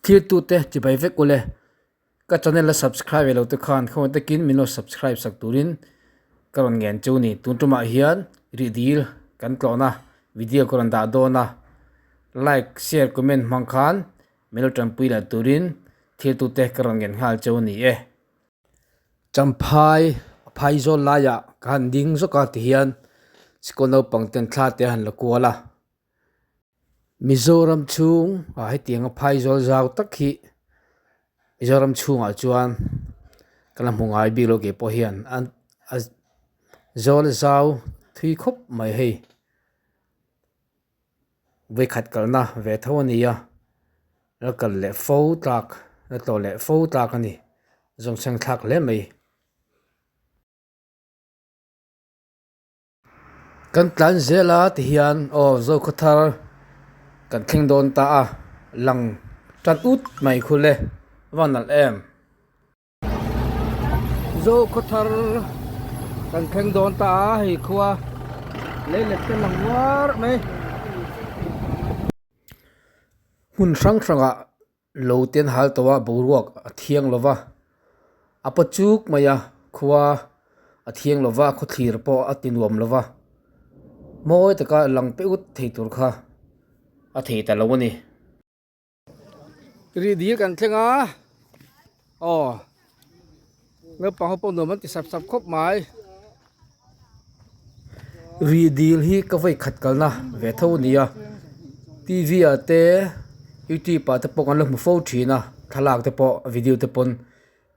Thiltute chibai vek ule. Ka channel la subscribe ve lo te khan khawngaih takin min lo subscribe sak turin ka rawn ngen chu ni. Tun tumah hian rih dil kan tlawhna video ka rawn dah dawn a, like, share, comment hmang khan min lo tanpui leh turin thiltute ka rawn ngen nghal chu ni e. Champhai phai zawl laiah ka han ding zawk a tihian sikul naupang ten thla te a han la kual a. Mizoram chhung ah hetiang a phai zawl zau tak hi Mizoram chhungah chuan ka la hmu ngai bik lo kei pawh hian an a zawl zau thui khawp mai hei vawikhat kalna ve tho a ni a la kal leh fo tlak la tlawh leh fo tlak a ni zawngchheng thlak hle mai. Kan tlan zel a tihian aw Zokhawthar kan thleng dawn ta a lang tan ut mai khu le va nalh em. Zokhawthar kan thleng dawn ta a hei khua leilet te lang uar mai. Hmun hrang hrangah Lo te an hal tawh a, boruak a thiang lo va, a paw chuk mai a, khua a thiang lo va, khawthlir pawh a ti nuam lo va, mawi taka lang pe ut thei tur kha a thei ta lo a ni. Rih dil kan thleng a, aw naupang ho pawh nuam an ti sap sap khawp mai. Rih dil hi ka vawi khat kalna ve tho a ni a T V ah te youtube ah te pawh kan lo hmu fo thin a thlalak te pawh video te pawn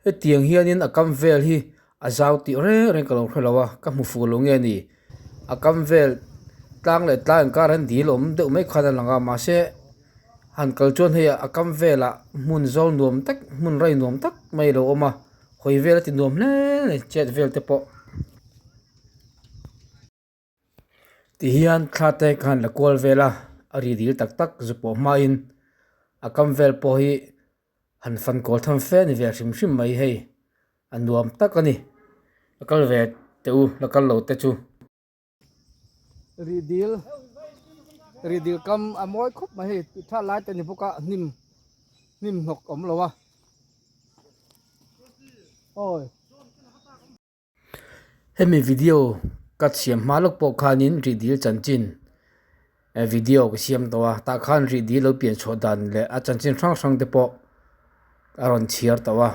hetiang hianin a kam vel hi a zau tih reng reng ka lo hre lo a ka hmu fuh lo nge ni a kam vel tlang leh tlang inkar hian dil a awm deuh mai khan a lang a mahse han kal chuan hei a kam velah hmun zawl nuam tak hmun rai nuam tak mai a lo awm a. Hawi vel a ti nuam hle a ni chet vel te pawh ti hian thla te khan la kual vel a a ri dil tak tak zu pawh hmain a kam vel pawh hi han fan kawl tham fe a ni ve hrim hrim mai hei a nuam tak a ni la kal ve teh u la kal lo te chu. Rih dil rih dil kam a mawi khawp mai hei tha lai te ni bawk a hnim hnim hnawk a awm lo a awi. Hemi video ka siam hma lawk pawh khanin rih dil chanchin video ka siam tawh a tah khan rih dil lo pian chhuah dan leh a chanchin hrang hrang te pawh a rawn chhiar tawh a.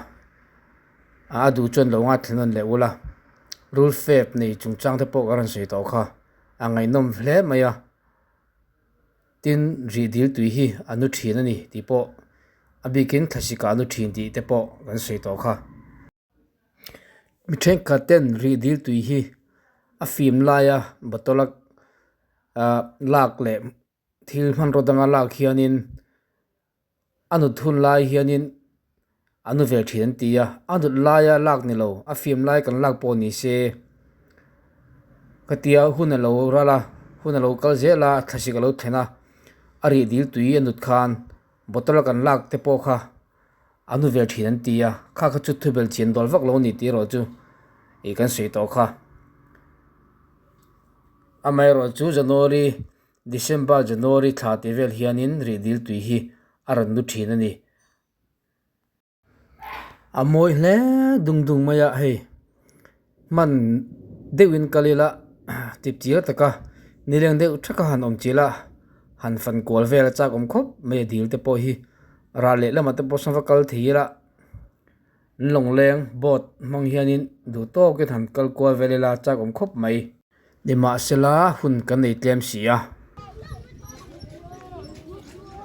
A duh chuan lo ngaithla nawn leh ula, rul fep nei chungchang te pawh ka rawn sawi tawh kha, a ngaihnawm hle mai a, tin rih dil tui hi a nu thin a ni tih pawh a bikin thlasik ah a nu thin tih te pawh kan sawi tawh kha. Mi thenkhat ten rih dil tui hi a fim laia bottle a lak leh thil hmanraw danga lak hianin A nut hun lai hianin a nu ve thin an ti a, a nut laia lak ni lo, a fim lai kan lak pawh ni se khatia hun a lo ral a, hun a lo kal zel a, thlasik a lo thlen a, a rih dil tui a nut khan bottle a kan lak te pawh kha a nu ve thin an ti a, kha kha chu thubel chian dawl vak lo a ni tih erawh chu ih kan sawi tawh kha. Amaherawhchu January December, January thla tih vel hianin rih dil tui hi a rawn nu thin a ni. A mawi hle dung dung mai a hei hman deuhin kal ila tip chial taka nileng deuh thaka han awm chilh a han fan kual vel a chak awm khawp mai a dil te pawh hi ral leh lamah te pawh sawn va kal thei ila lawngleng boat hmang hianin duh tawkin han kal kual vel ila a chak awm khawp mai. Nimahsela hun kan nei tlem si a.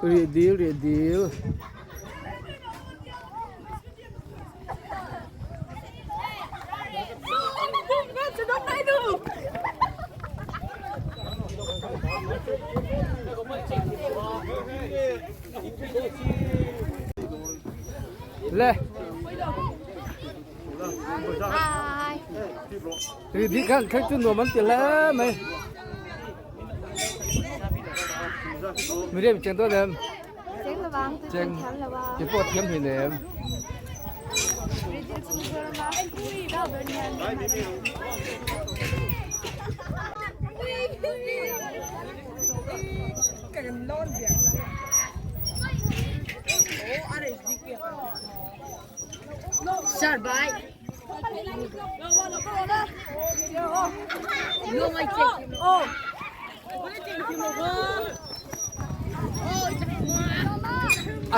Rih dil rih dil. Le. Rih dil khan khan chu nuam an ti hle mai. Miriam cheng dawn em? Cheng lo vang, tu Cheng. thiam lo a. Ke pawh thiam hlei nem. Rih dil chu Mizoram a kau ber ni an A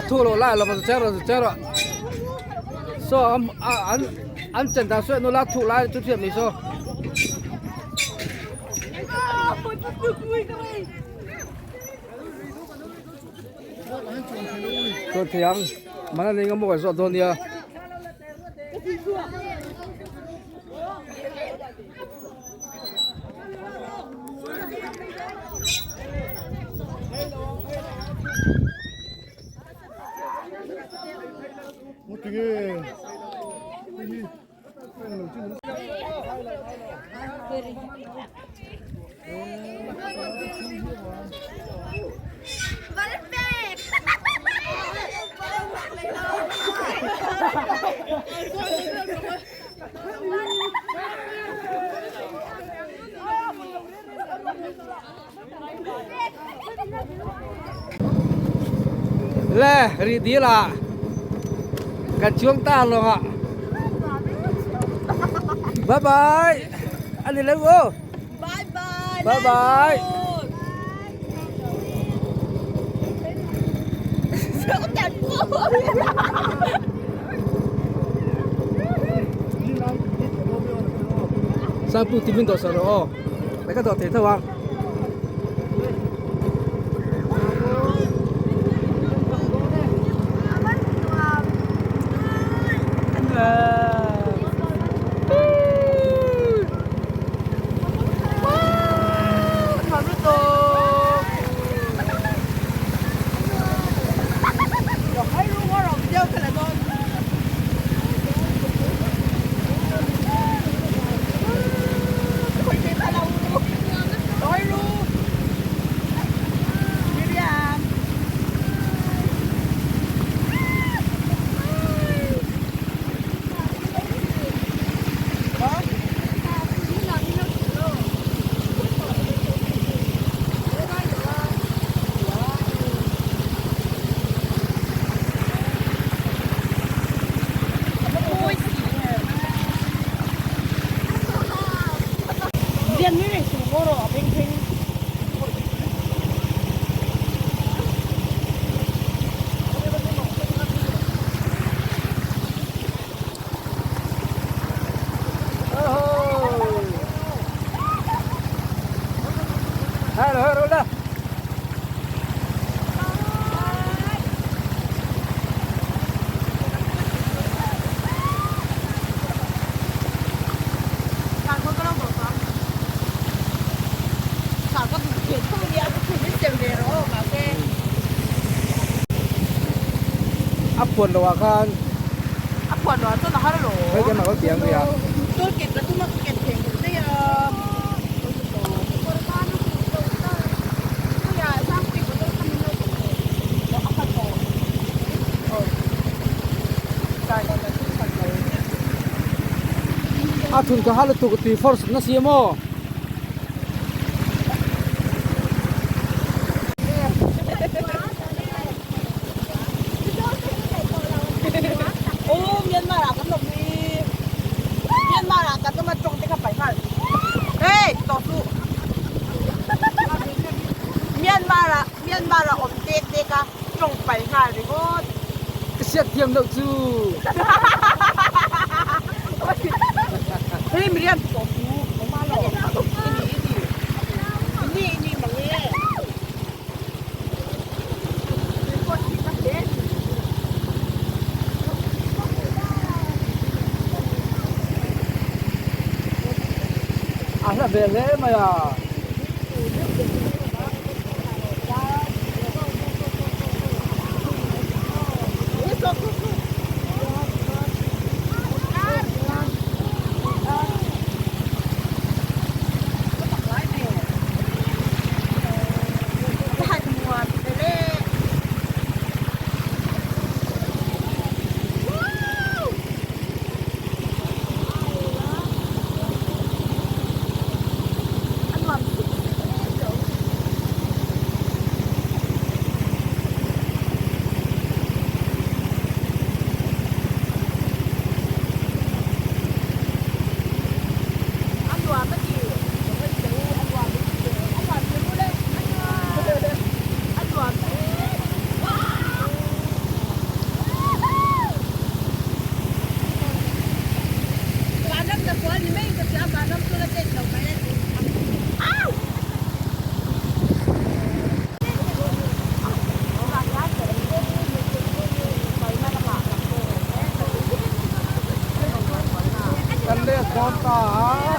thu lo lai lo che rawh che rawh saw an an chen dan saw nula thu lai chu thiam ni saw. Chuan thei ang mana nei ngam bawk an zawh dawn nia. Le rih dil ah kan chuang ta lawng ah bye bye an i lo aw bye bye Sangpu ti min dawh sak rawh aw mai ka dawh thei tho ang. A phuan lo ah khan a phuan lo ah chuan a har lo hei kan lo ti ang ria A thun ka hal lutuk tui force na si maw. Myanmar ah awm tek tek a tawng pai nghal ringawt. Ka siat thiam loh chu. Hei Miriam ti tawh su nangmah lo. Ini ini. Ini ini mang e. A hla ve hle mai a. Kan let dawn ta a.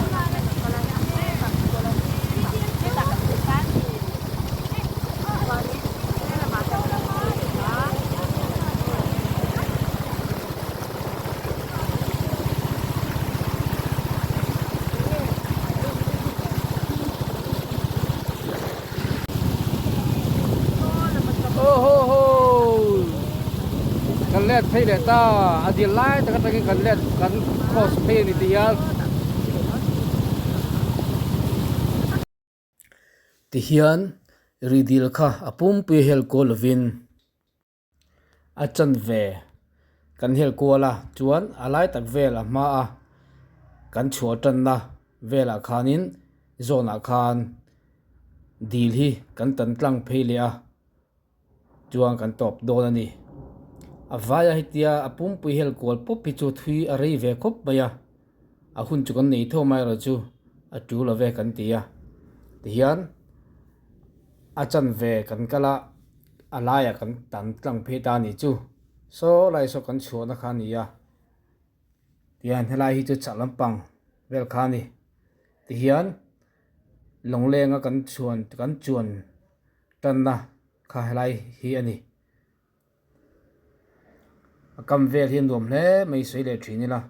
Kan let phei leh ta a dil lai tak atangin kan let kan cross phei a ni tih hian. Tihian ri dil kha a pumpui hel kual lovin. A chanve kan hel kual a chuan a lai tak vel a hma a kan chhuah tanna velah khanin zawnah khan dil hi kan tan tlang phei leh a chuan kan tawp dawn a ni a vaia hetia a pumpui hel kual pawp hi chu thui a rei ve khawp mai a a hun chu kan nei tho amaherawhchu chu a tul lo ve kan ti a tihian a chanve kan kal a. A laiah kan tan tlang phei ta a nih chu saw lai saw kan chhuahna kha a ni a tihian helai hi chu chak lampang vel kha a ni tihian lawnglenga kan chhuan kan chuan tanna kha helai hi a ni a kam vel hi a nuam hle mai sawi leh thin ila.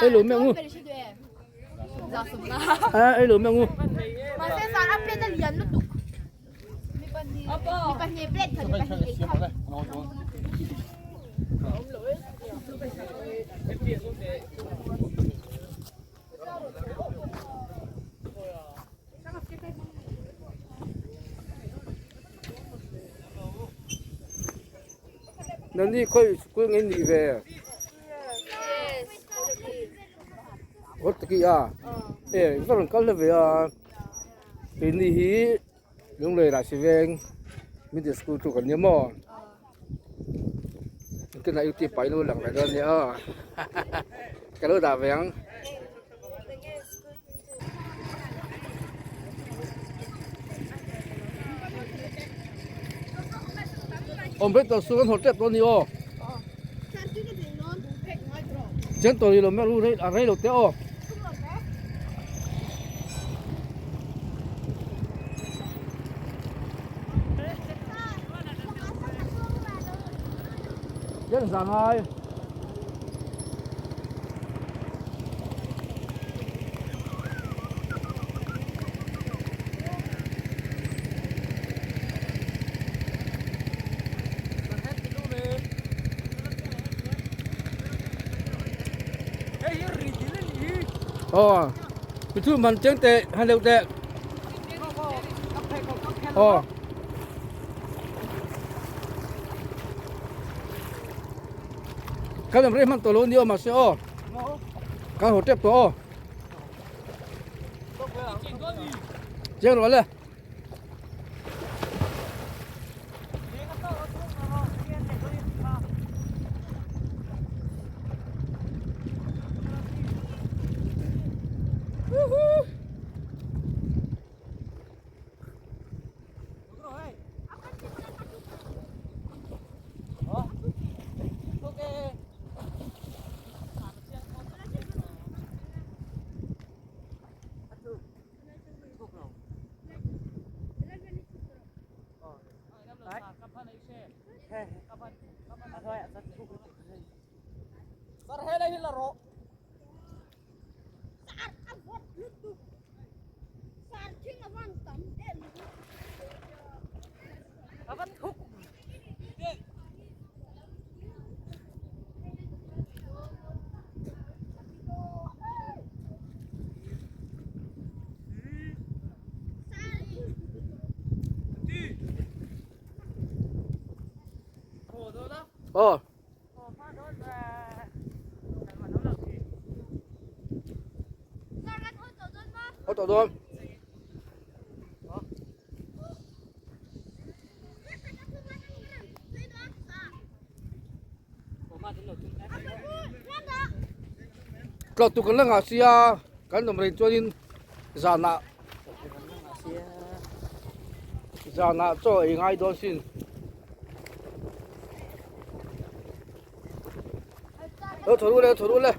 Ei lo meng u. A ei lo meng u. Nani khawi school nge nih ve? Kawt taki a e va rawn kal na ve a keini hi Lunglei rah si veng middle school chu kan nia maw tunah youtube ah ilo lang ve dawn nia aw ka lo dah ve ang. Awm vek tawh su kan haw tep tawh a ni aw chen tawh rih lo mai a rei lo te aw. Chen zah ngai. Ờ, cái thứ mình chân tệ hay liệu tệ. Ờ. Kan lam rei hman tawh lo nia mahse aw kan haw tep tawh aw chiang rawh le. Aw. Haw tawh dawn. Tlawh tur kan la nghah sia kan awm reng chuanin zanah zanah chaw ei ngai dawn sin. Lo thaw ru le thaw ru le.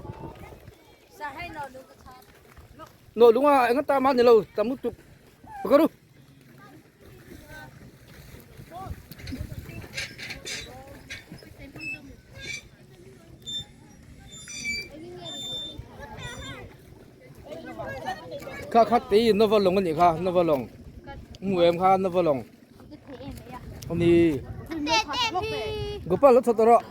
Nawh lung a eng ata mah ni lo tam lutuk ka ru. Kha kha te in nova lawng a nih kha nova lawng hmu em kha nova lawng ani Gopal lo thawt rawh.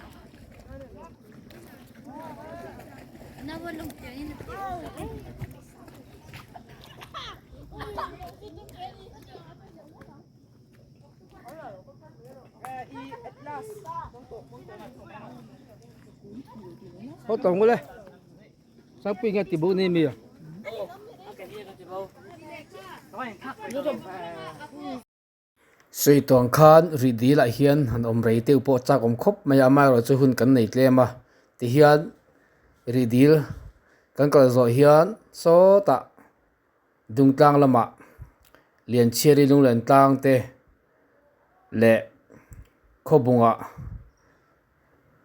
Haw tawng ule Sangpui nge tibu ni mi. Sawi tawng khan rih dil ah hian han awm rei deuh pawh chak awm khawp mai a amaherawh chu hun kan nei tlem a tihian rih dil kan kal zawh hian sawtah dungtlang lamah Lianchhiari lunglen tlang te leh khawbungah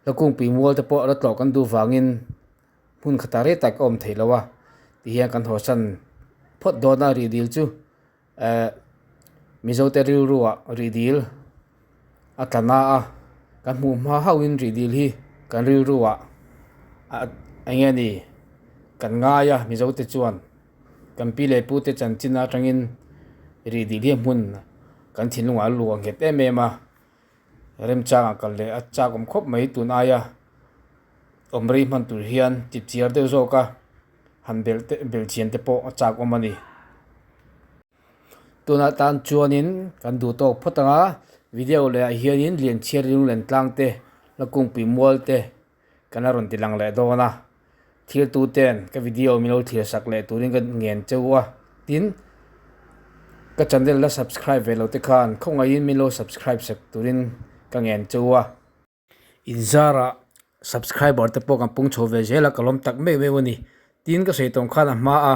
Lakungpui mual te pawh la tlawh kan duh vangin hmun khatah rei tak a awm theih loh a tihian kan hawsan phawt dawn a rih dil chu ehh Mizo te rilru ah rih dil a tla na a kan hmuh hma hauhin rih dil hi kan rilru ah eng nge ni kan ngai a Mizo te chuan kan pi leh pu te chanchin atangin rih dil hi a hmun kan thinlungah a luah nghet em em a. Remchangah kal leh a chak awm khawp mai tun aia awm rei hman tur hian tip chiar deuh zawk a han belh te belh chian te pawh a chak awm a ni. Tunah tan chuanin kan duh tawk phawt ang a video leh ah hianin Lianchhiar lunglen tlang te la kungpui mual te kan la rawn ti lang leh dawn a thil tu ten ka video min lo thlir sak leh turin ka ngen cheu a tin ka channel la subscribe ve lo te khan khawngaihin min lo subscribe sak turin ka ngen cheu a inzarah subscriber te pawh kan pung chho ve zel a ka lawm tak meuh meuh a ni tin ka sawi tawng khan a hma a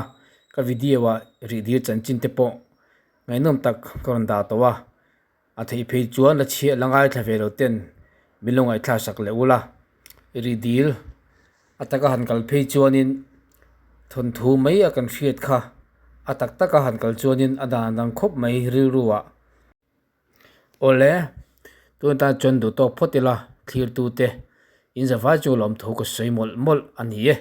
ka video ah rih dil chanchin te pawh ngaihnawm tak ka rawn dah tawh a. A theih phei chuan la chhiah la ngaithla ve lo ten min lo ngaihthlak sak leh ula. I ri dil a taka han kal phei chuanin thawnthu mai a kan hriat kha a tak taka han kal chuanin a dan dang khawp mai rilru ah. Awle, tun atan chuan duh tawk phawt ila thlir tu te in zavai chu lawmthu ka sawi mawlh mawlh a ni e.